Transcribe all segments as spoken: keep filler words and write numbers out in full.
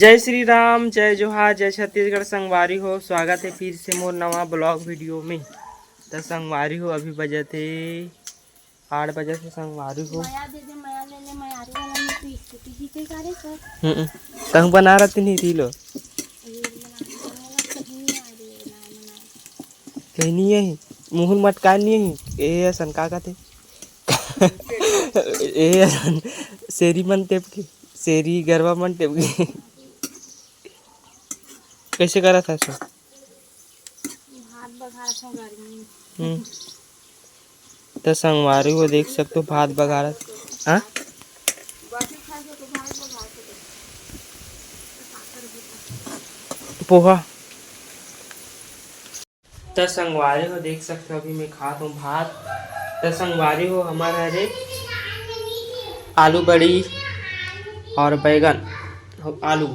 जय श्री राम, जय जोहार, जय छत्तीसगढ़। संगवारी हो, स्वागत हे फिर से मोर नवा vlog video में। त संगवारी हो, अभी बजत हे आठ बजे से संगवारी हो। मया दे दे, मया ले ले, मयारी वाला में तू स्कूटी जीते का रे सर? हम्म, कहूँ बना रहती नहीं रीलो। रील बना के, कहीं नहीं आ रही है, ना बना। कहीं नहीं है, मुँह मटका नहीं है। ए असन का कहते? ए असन शेरी मन टेप के, शेरी गरवा मन टेप के। कैसे करा था सो? भात बघारत हूँ गर्मी में। हम्म। त संगवारी हो देख सकथो भात बघारत। हाँ? पोहा। त संगवारी हो देख सकथो अभी मैं खात हूँ भात। त संगवारी हो हमर हरे आलू बड़ी और बैगन हो आलू।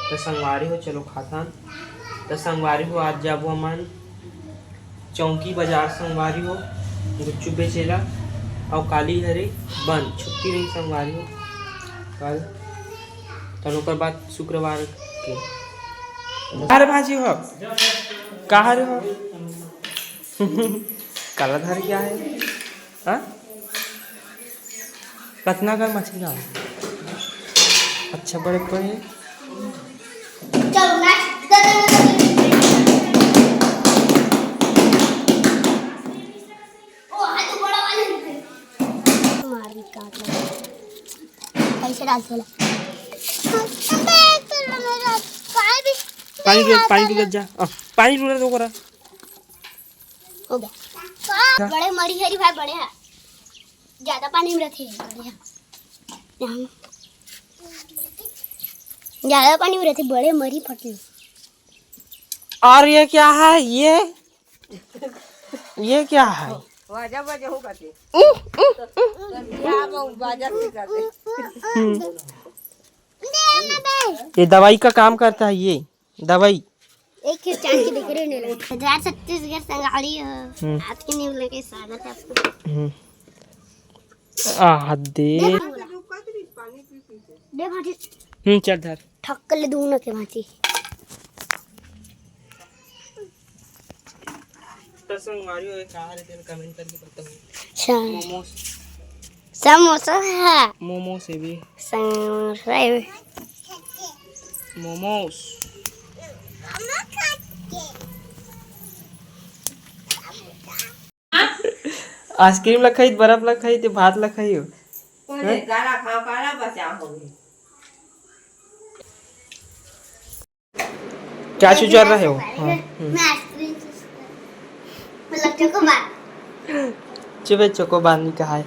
त संगवारी हो चलो खाथन। त संगवारी हो आज जाबो हमन चौकी बाजार संगवारी हो गुच्चू बेचेला। अउ काली हरे बंद छुट्टी रही संगवारी हो कल। कल ओकर बाद शुक्रवार के। अरे भाजी हो कहाँ रे हो? काला धार क्या है? हाँ? कतना का मछली लाओ? अच्छा बड़े बड़े। चलो, next। ओ, हाथ तो बड़ा वाले। मार भी काट लो। कैसे डालते हो? पानी पी, पानी पी के जा। आ, पानी पी ले तो करा। हो गया। बड़े मरी हरी भाई, बड़े है। ज्यादा पानी में रहते हैं, बढ़िया। यहाँ ज्यादा पानी में रहते, बड़े मरी फटले। और ये क्या है? ये, ये क्या है? वाजा बजा हो करते। या वो बाजा से करते। हम्म। ये दवाई का काम करता है ये। दवाई। एक के चार के देख रहे हो, नहीं लगा। हजार छत्तीसगढ़ संगाड़ी हो। हम्म। आज के न्यू लेके स्वागत है आपको। हम्म। आ, हद दे। दे भांटी। दे भांटी। हम्म, चल धर। ठक्कल दूना के भांटी। त संगवारी हो, का हाल हे, तेन comment करके बताओ। अच्छा। मोमोस। समोसा है। मोमोस है भी। समोसा है भी। मोमोस। आइसक्रीम ला खाई, बर्फ ला खाई, ते भात ला खाई हो। कोने हैं? काला खाओ, काला बचा होगे। क्या चीज चल रहा है वो? हाँ, हम्म। मैं आइसक्रीम चूस कर, मतलब चोकोबार। चुप है, चोकोबार नहीं कहा है,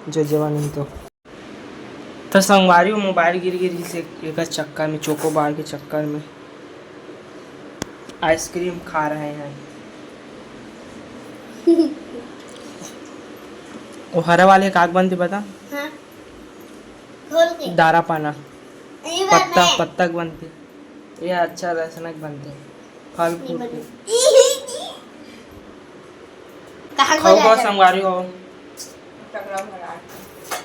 जो जवान नहीं तो। तो संगवारी हो, मोबाइल गिर गिर से एकर चक्कर में, चोकोबार के चक्कर में आइसक्रीम खा रहे हैं। वो हरा वाले काग बनते पता? हाँ। घोल के। दारा पाना। ये बात पत्ता, नहीं। पत्ता के बनते। ये अच्छा रसनक बनते। फल नहीं फ्रूट बने। के। कहाँ खाओ, खाओ, संगवारी हो।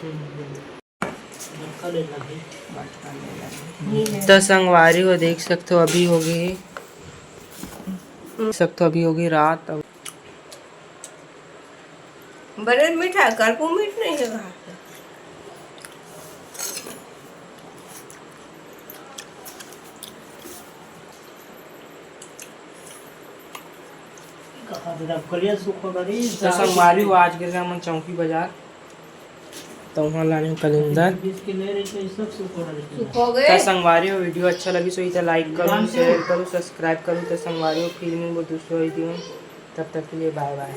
हम्म, हम्म। त संगवारी हो देख सकथो अभी होगे, देख सकथो अभी होगे रात। बड़े मीठा, करपू मीठ नहीं है घाट। तो संगवारी हो, आज गिर गया मन चौकी बाजार, तो वहाँ लाने कलिंदर। तो संगवारी हो, वीडियो अच्छा लगी सो इतना लाइक करो, शेयर करो, सब्सक्राइब करो। तो संगवारी हो, फिर मिलबो दूसरा वीडियो में, तब तक के लिए बाय बाय।